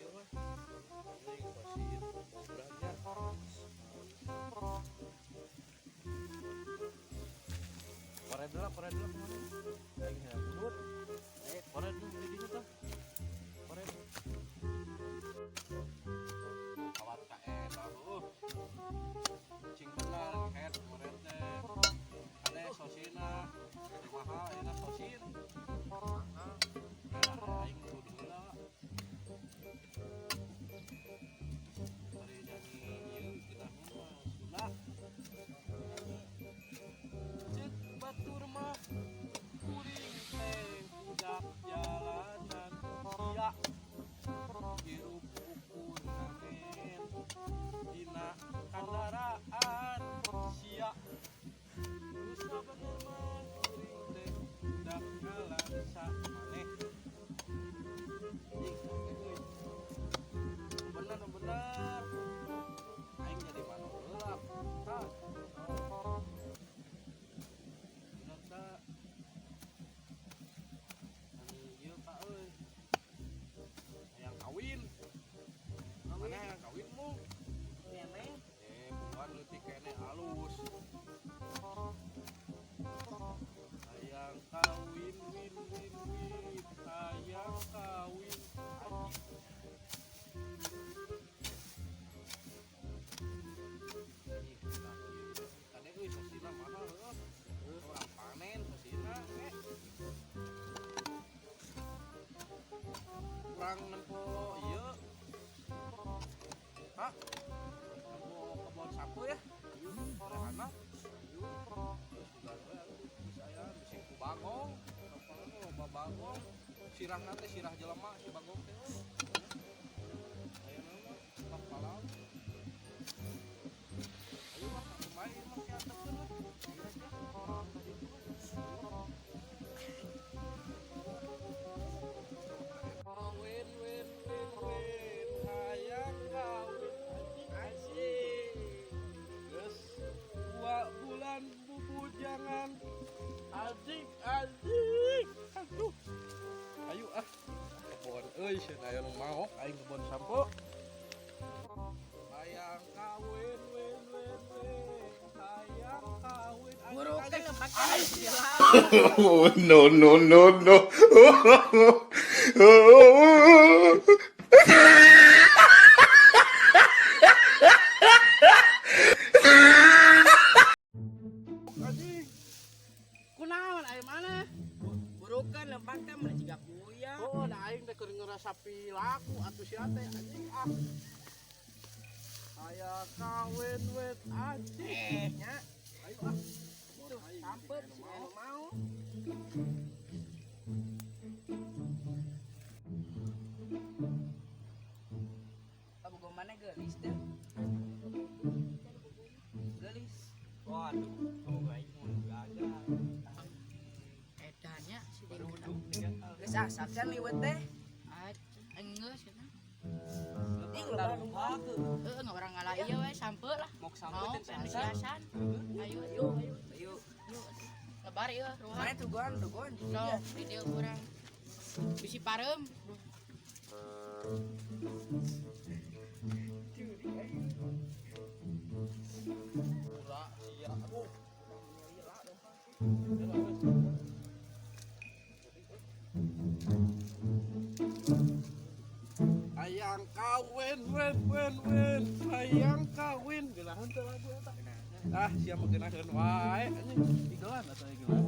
Ieu mah. Anjing sosin obrannya. Kored lah kemana? Aing hayang mundur. Kored dulu di dinya tah. Kored. Awat ka enak heuh. Cing bener head kored teh. Ade sosina. Mahal enak sosin. Nah, aing kudu heula. Bari nyanyi ieu geunaheun mah sunah. Ceuk batur mah kuring teh budak jalanan sia hirup ukur ngamen dina kandaraan sia nu sabener mah kuring teh budak ngalangsa maneh. Anjing teh euy. Bener bener aing jadi manuk heula tah. Bener tah. Ani ieu ka euy. Hayang kawin. Mana hayang kawin mu? Neng. Bukan leutik keneh halus. Hayang kawin win win win. Hayang kawin anjing. Ih, nah ieu. Kade euy sosina mahal heuh. Urang panen sosina eh. Kurang nempo ieu. Hah? Nempo kebon sapu ya? Rehana. Terus juga we atuh bisa aya bisi ku bagong. Apalagi loba bagong. Sirahna teh sirah jelema si bagong teh euy. Ayeuna mah tong palau. Ayo lah kumaha ieu mah kiantepkeun lah. Win win win win hayang kawin anjing anjing. Geus 2 bulan bubujangan anjing anjing. Aduh. Ayo ah. Kebon euy cenah aya nu maok aing kebon sampo. Hayang kawin win win win hayang kawin anjing Burukan anjing. lempatkan Oh, no, no, no, no. Anjing. Kunaon aya mana? Burukan lempatkan mana jiga kuya. Oh, da aing teh keur ngerasa pilaku atuh sia teh anjing ah. Hayang kawin wet anjing. Nya. Ayo ah. Tuh, sampeu si anu mau. Kabogoh mana geulis teh? Geulis. Waduh, kabogoh aing mun gagal. Edannya si Baru Dengkul. duduk nih. Geus asap can liwet teh. Enggeus cenah. Ih, loba nu Heeh, nggak orang ngalah ieu we sampeu lah. Mau sampeu Mau teh pengen siasan. siasan. Ayo Ayo, ayo. ayo. Yuk. Lebar ieu ruhan. Mana tuguan, tuguan. Sok di dieu urang. Bisi pareum. Pura sia. Aduh. Hayang kawin win win win hayang kawin geunaheun teu lagu eta. Ah sia mah geunaheun wae anjing igelan atuh igelan.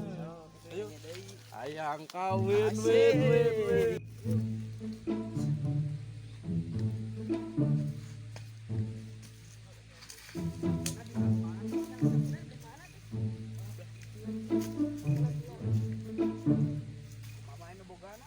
Ayo. Hayang kawin win win win. Mama anu bogana.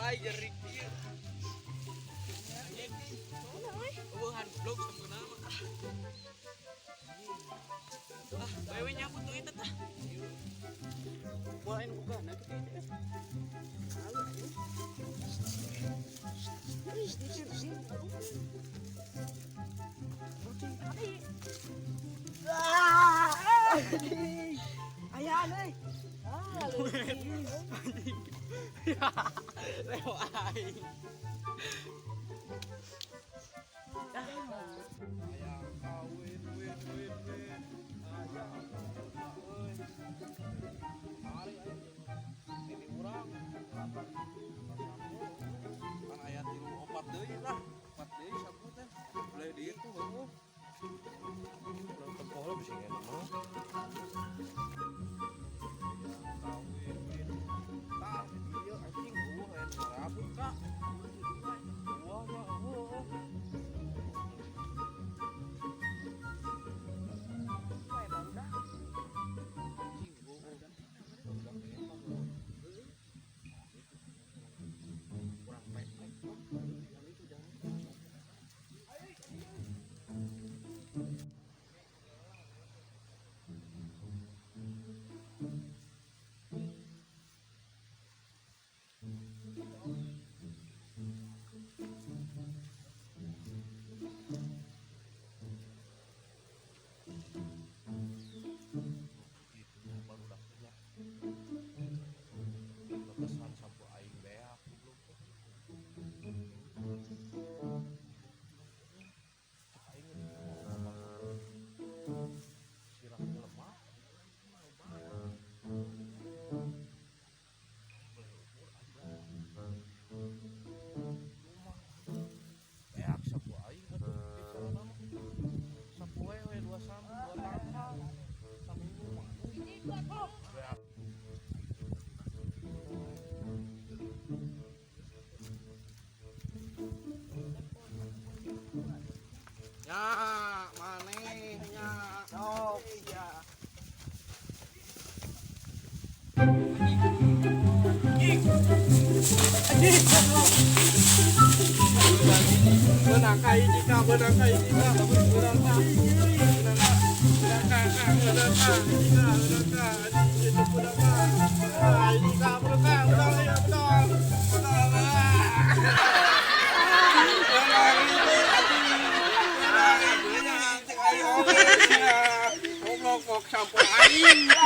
Aing jerik ieu. Eueuhan goblok sampuna mah. Ah, wewe nyambut tuh itu tah. Moal anu bogana kitu teh. Ayaan euy. Ah, Leo aing. Hayang kawin win win win. Hayang euy. Mari aing mimi urang lapan kan aya tilu opat deui lah. Opat deui sapu teh. Boleh di itu heueuh. Urang tempoh lah bisa enak mah. Kawin win. Tah ieu anjing eueuh aya nu ngarabut ka. Eueuh mah eueuh. Anjing eueuh. Udah emang kurang pek-pek. Itu baru dah kerja. Letesan sampo aing beak goblok teh. Cek aing geus ngomong sirah jelema. Boleh ukur aja. Beak sapu aing atuh bicarana mah. Sapoe we dua sam, dua tangkal. Saminggu mah. Beak. Ya, maneh nya. Sok ya. Beunang ka hiji ka, beunang ka hiji ka, beunang ka. Beunang ka. Beunang ka, ka, beunang ka, hiji ka, beunang ka, anjing itu beunang ka. Ah, hiji ka, beunang ka, beunang ya, beunang. Beunang. Beunang hiji, anjing. Beunang, beunang, cek aing oge sia. Goblok kok sampo aing.